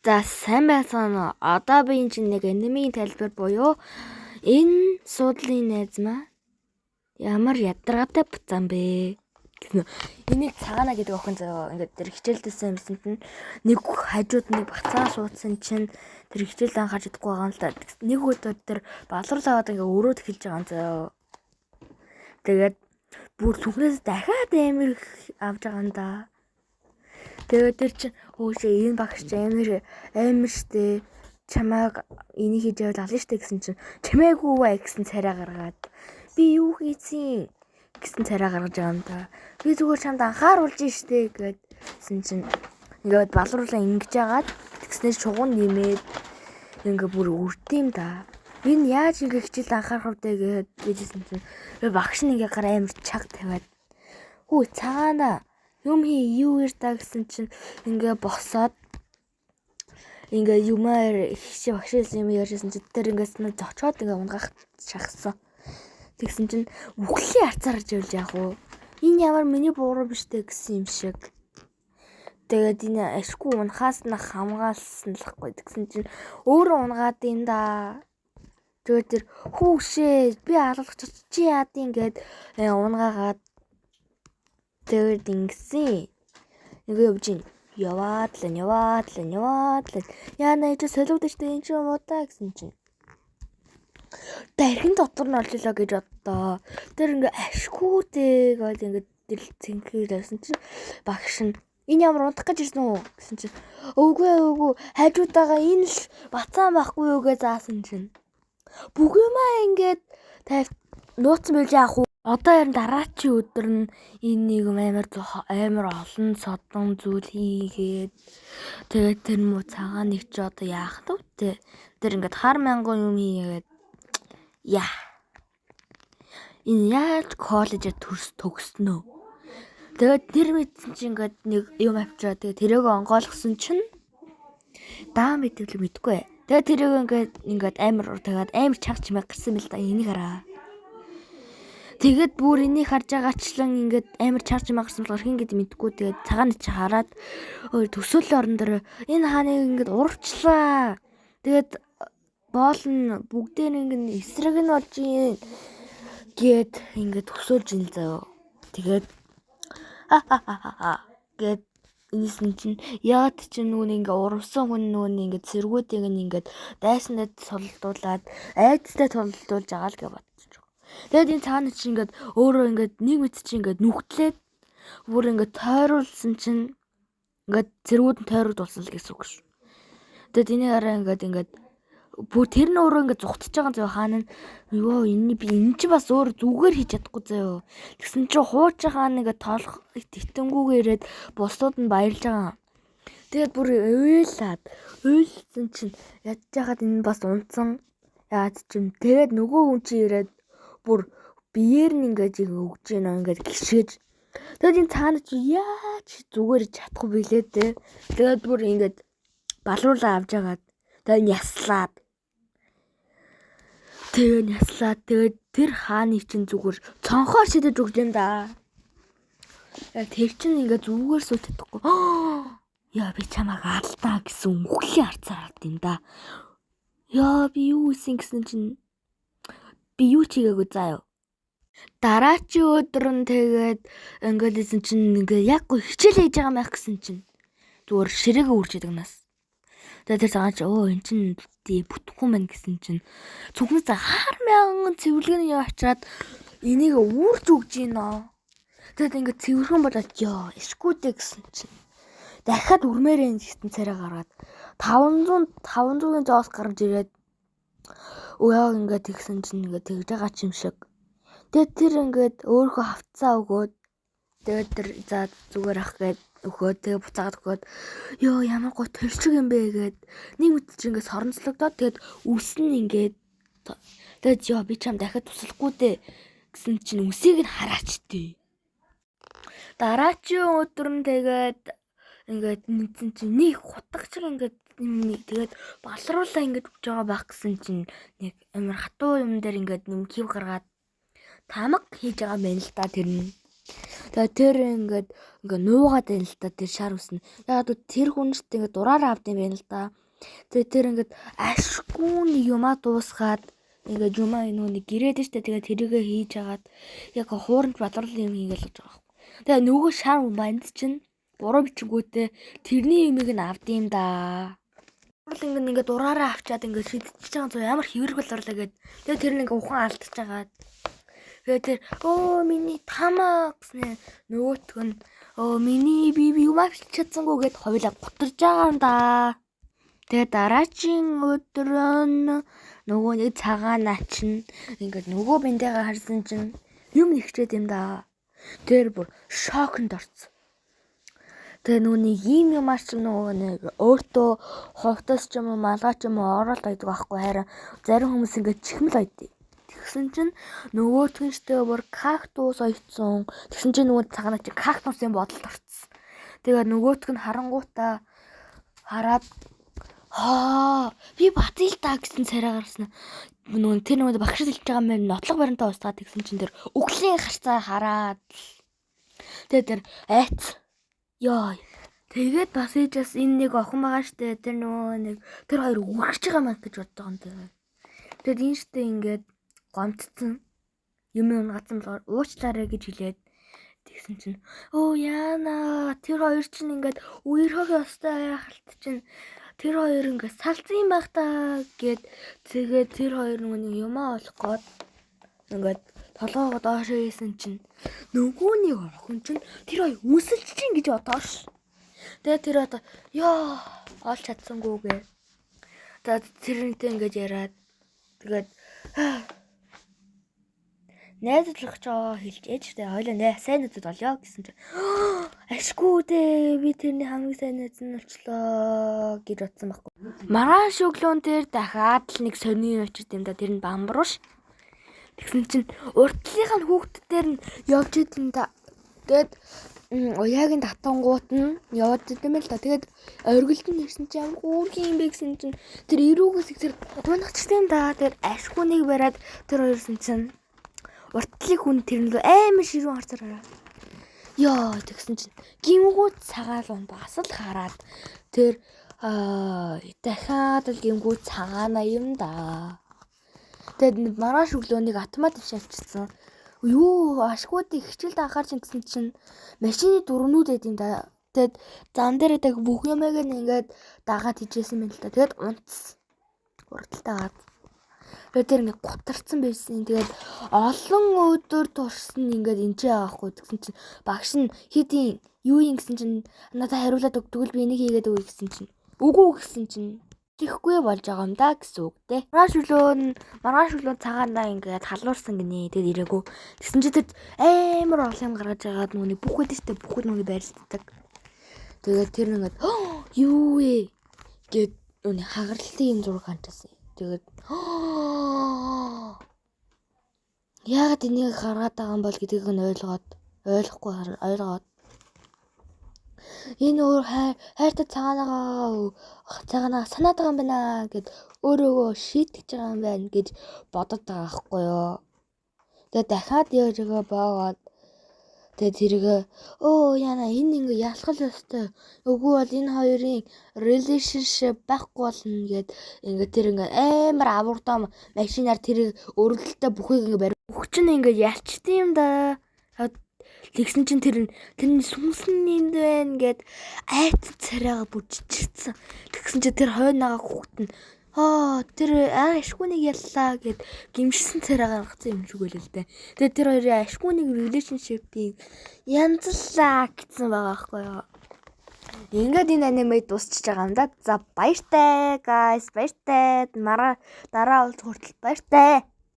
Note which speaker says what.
Speaker 1: За, сайн байцгаана уу? Одоо би энэ чинь нэг анимийн тайлбар буюу энэ суудлын найз маа ямар ядаргаатай буцаан бэ гэсэн. Энийг цагаана гэдэг охин заяа ингээд тэр хичээлдээсэн юмсанд нь нэг хажууд нэг бацаан суудсан чинь тэр хичээл анхаарч чадахгүй байгаа юм л да. Нэг өдөр тэр балруул аваад ингээд өрөөд эхэлж байгаа юм заяа. Тэгээд бүр сүхнээс дахиад амар их авч байгаа юм да. Тэгээд тэр чинь өөшөө энэ багш чи амар амар штэ, чамааг энийг хийж явал ална штэ гэсэн чинь чимээгүй бай гэсэн царай гаргаад, би юу хийцэн гэсэн царай гаргаж байгаа юм да. Би зүгээр чамд анхааруулж штэ гэдсэн чинь ингээд балруулаа ингэж яагаад тэгснээр шугам нэмээд ингээ бүр үрдэм да. Энэ яаж ингээ хичээлд анхаарах вэ гэхэд гэжсэн чинь багш нь ингээ гар амар чаг тавиад, хүү цагаана юм хий юу ир та гэсэн чинь ингээ босоод ингээ юмар хичээ багш хэлсэн юм ярьжсэн чинь тэр ингээс нь зочоод ингээ унгаах шахсан. Тэгсэн чинь үхлийн арцаар явж яах вэ? Энэ ямар миний буруу биш үү гэсэн юм шиг. Тэгээд энэ ашгүй унахаас нь хамгаалсан л хгүй. Тэгсэн чинь өөрөө унгаад юм да. Тэгээд тэр хүүшээ би алгах чи яадын гэд унгаагаад тэгээд ингэсэн. Ингээ явж гин. Яваад л яваад л яваад л. Яана чи солиуд штэ энэ ч юм уу та гэсэн чинь. Дархин дотор нь олжлоо гэж боддоо. Тэр ингээ ашгүй дээ гэж ингээ тэр цэнхэр тавьсан чинь багш нь энэ ямар унтах гэж ирсэн үү гэсэн чинь үгүй үгүй хажуудаага энэ л бацаан байхгүй юу гэж заасан чинь бүх юмаа ингээд тавь нууцсан байж яах вэ? Одоо харин дараачийн өдөр нь энэ нэг юм амар амар олон содон зүйл хийгээд тэгээд тэр муу цагаан нэг чи одоо яах вэ те? Тэр ингээд хар мянган юм хийгээд яа. Энэ яаж коллежид төрс төгснөө? Тэгээд тэр мэдсэн чинь ингээд нэг юм авчираа тэгээд тэрийг онгойлгосон чинь даан гэдэг л мэдгүй. Тэгээд тэрийг ингээд ингээд амар тэгээд амар чанга чимээ гарсан юм л да, энийг хараа. Тэгээд бүр энийг харж байгаачлан ингээд амар чанга чимээ гарсан болохоор хин гэдэг мэдгүй. Тэгээд цагаан чи хараад ой төсөөллийн орон дээр энэ хааныг ингээд урвчлаа. Тэгээд боол нь бүгдээр ингээд эсрэг нь болж ийн гээд ингээд төсөөлж ин заяо. Тэгээд ха гээд энэсэн чинь яагаад чи нөгөө нэг ингээ урвсан хүн нөгөө нэг ингээ цэргүүдийг нь ингээд дайснаа сулдуулаад айдастай тулдуулж байгаа л гэж бодчих. Тэгээд энэ цаана чи ингээд өөрөө ингээд нэг мэт чи ингээд нүхтлээд бүр ингээд тойруулсан чинь ингээд цэргүүд нь тойрогдуулсан л гэсэн үг шүү. Тэгээд энийг хараа ингээд ингээд бүр тэр нь өөрөө ингээд зүхтж байгаа зөө хаана нь ёо энэ би энэ чи бас өөр зүгээр хийж чадахгүй зөө. Тэгсэн чи хуучин хаана ингээд тоолох итэнгүүгээр ирээд бусдууд нь баярлж байгаа. Тэгээд бүр уйлаад уйлсан чинь ядж яхад энэ бас унтсан. Яад чинь тэгээд нөгөө хүн чи ирээд бүр биеэр нь ингээд өгж гинэ ингээд гიშгэж. Тэгээд энэ цаана чи яаж зүгээр чадахгүй билээ дээ. Тэгээд бүр ингээд балруулаа авч яагаад тэгээд яслаад. Тэгээд яслаад тэгээд тэр хааны чинь зүгээр цонхоор шидэж өгч юм да. Тэр чинь ингээд зүгээр сууж чадахгүй. Яа би чамайг алдаа гэсэн үхлийн арцаар авд юм да. Яа би юу хийсэн гэсэн чинь би юу ч хийгээгүй заа юу. Дараачийн өдөр нь тэгээд ингээд исэн чинь ингээд яг гоо хичээл хийж байгаа маяг гэсэн чинь зүгээр ширээгээ үрж идэг нас. Тэгээд тэр цагаан чи өө эн чинь бүтэхгүй мэн гэсэн чинь цүнхнээс хар мянган цэвэрлэгэний яваачаад энийг үүрж өгж гинэ. Тэгээд ингээд цэвэрхэн болоод ёо эшгүүдээ гэсэн чинь дахиад үрмээрэн гэсэн царай гаргаад 500 500-ын зоос гарч ирээд өө ингээд тэгсэн чинь ингээд тэгж байгаа ч юм шиг. Тэгээд тэр ингээд өөрийнхөө хавцаа өгөөд тэгээд тэр за зүгээр ах гээд өгөөд тэгээ буцаагаад өгөөд ёо ямар гоо төлчөг юм бэ гээд нэг мэт чи ингээд соронцлогдоод тэгээд үс нь ингээд тэгээд ёо би чам дахиад туслахгүй дээ гэсэн чинь үсийг нь хараач тээ. Дараачийн өдөр нь тэгээд ингээд мэдсэн чинь нэг хутга шиг ингээд нэг тэгээд балруулаа ингээд өгч байгаа байх гэсэн чинь нэг амар хатуу юм дээр ингээд нэм кив гаргаад тамаг хийж байгаа юм байна л да тэр нь. Тэгээ тэр ингээд ингээ нуугаад байна л та тэр шар үснэ. Яг л тэр хүн ч ингээ дураараа авд юм байна л да. Тэгээ тэр ингээд ашгүй нэг юмаа дуусгаад ингээд юмаа нөгөө нэг гэрээд штэ тэгээ тэрийгэ хийж агаад яг хуурамч бадрал юм хийгээл болж байгаа байхгүй. Тэгээ нөгөө шар банд чинь буруу бичингүүтээ тэрний юмыг нь авд юм да. Ингээд ингээ дураараа авчаад ингээд шидчихэж байгаа зөө ямар хэврэг болорлоо гэд. Тэгээ тэр нэг ухаан алдчихж байгаа. Тэгээ тэр өө миний тамаа гэснэ нөгөөх нь өө миний би юм авч чадсангүй гэд хоёулаа гутарж байгаа юм да. Тэгээ дараачийн өдөр нь нөгөө нэг цагаанаа чинь ингээд нөгөө бэнтэйгээ харсан чинь юм нэгчээд юм да. Тэр бүр шоконд орсон. Тэгээ нөгөө нэг ийм юмар ч нөгөө нэг өөртөө хувцас ч юм уу малгай ч юм уу оролт ойдог байхгүй, харин зарим хүмүүс ингээд чихмэл ойд. Тэгсэн чинь нөгөөх нь штэ бүр кактус ойцсон. Тэгсэн чинь нөгөө цагаанаа чи кактусын бодолд орцсон. Тэгээ нөгөөх нь харангуутаа хараад хаа би батъя л да гэсэн царай гарсан. Нөгөө тэр нөгөө багш хэлж байгаа юм нотлох баримтаа устгаад тэгсэн чинь тэр өглийн харцаа хараад тэгээ тэр айц ёо. Тэгээд бас ээжээс энэ нэг охин байгаа штэ тэр нөгөө нэг тэр хоёр үгэрч байгаа маа гэж бодож байгаа юм даа. Тэгээд энэ штэ ингээд гомдсон юм унгацсан болохоор уучлаарай гэж хэлээд тэгсэн чинь өө яана тэр хоёр чинь ингээд үерхэх ёстой яхалт чинь тэр хоёр ингээд салцсан юм байх та гэд тэгээд тэр хоёр нөгөө юмаа олох гээд ингээд толгоогоо доошоо хийсэн чинь нөгөө нэг охин чинь тэр хоёр үнсэлж чинь гэж бодоош. Тэгээд тэр одоо ёо олж чадсангүй гэ. Тэгээд тэрнтэй ингээд яриад тэгээд найзлах чоо хэлж ээжтэй хоёлаа нэ сайн найзууд болёо гэсэн чинь ашгүй дээ би тэрний хамгийн сайн найз нь болчлоо гэж бодсон байхгүй. Маргааш өглөөн дээр дахиад л нэг сони очирд юм да, тэр нь бамбарууш. Тэгсэн чинь урдлынх нь хүүхдүүдээр нь явж идэм да. Тэгээд уяагийн татангуут нь яваад идэм л да. Тэгээд оргилд нь ирсэн чинь ямар хөөрхөн юм бэ гэсэн чинь тэр эрүүгээс их тэр унахчтай юм да. Тэр ашгүй нэг бариад тэр хоёрсон чинь уртлыг хүн тэр нөлөө амар ширүүн харцаар хараа. Йоо тэгсэн чинь гимгүү цагаал он бас л хараад тэр дахиад л гимгүү цагаана юм да. Тэгээд маргааш өглөө нэг автомат авчирсан. Юу ашгуудыг хичээлд анхаарч гэсэн чинь машины дөрвнүүд байд юм да. Тэгээд зам дээр даг бүх юмыг ингээд дагаад хийжсэн юм л да. Тэгээд унтсан. Урдталтай гаад. Тэгээд тэр ингээд гутарсан байсан. Тэгээд олон өдөр туршсан ингээд энэ ч яахгүй тэгсэн чинь багш нь хэдийн юу юм гэсэн чинь надад хариулаад өг, тэгвэл би энийг хийгээд өгье гэсэн чинь үгүй гэсэн чинь тэгэхгүй болж байгаа юм да гэсэн үг дээ. Маргааш өглөө цагаанаа ингээд халуурсан гинэ. Тэгээд ирээгүй. Тэгсэн чинь тэр амар олон юм гаргаж агаад нүуний бүх үдэ штэ бүх нүуний байрлалдаг. Тэгээд тэр ингээд юу вэ гэд нүуний хагарлтын юм зураг ханчаасан. Тэгээд яагаад энийг гаргаад байгаа юм бол гэдгийг нь ойлгоод энэ өөр хайртай цагаанагаа санаад байгаа юм байна гэд өөрөөгөө шийтгэж байгаа юм байна гэж бодод байгаа байхгүй юу. Тэгээд дахиад өөрийгөө боогоод тэгээд тэргээ өө яна энэ ингээ ялхал ёстой. Үгүй бол энэ хоёрын relationship байхгүй болно гэд ингээ тэр ингээ амар авурдаа машинаар тэрийг өргөлтөй бүхийг ингээ барь. Бүх чинь ингээ ялчдсан юм да. Тэгсэн чинь тэрний сүнсэн энд байна гэд айц царайгаа бүжчихсэн. Тэгсэн чинь тэр хойноогоо хүүхэд нь тэр ашгүй нэг яллаа гэд гимшсэн царайгаа гаргацсан юм шиг байлаа л дээ. Тэгээд тэр хоёрын ашгүй нэг relationship-ийг янзлаа гэсэн байгаа байхгүй юу. Ингээд энэ аниме дуусчихж байгаа юм да. За баяртай guys, баяртай. Дараа уулзах хүртэл баяртай.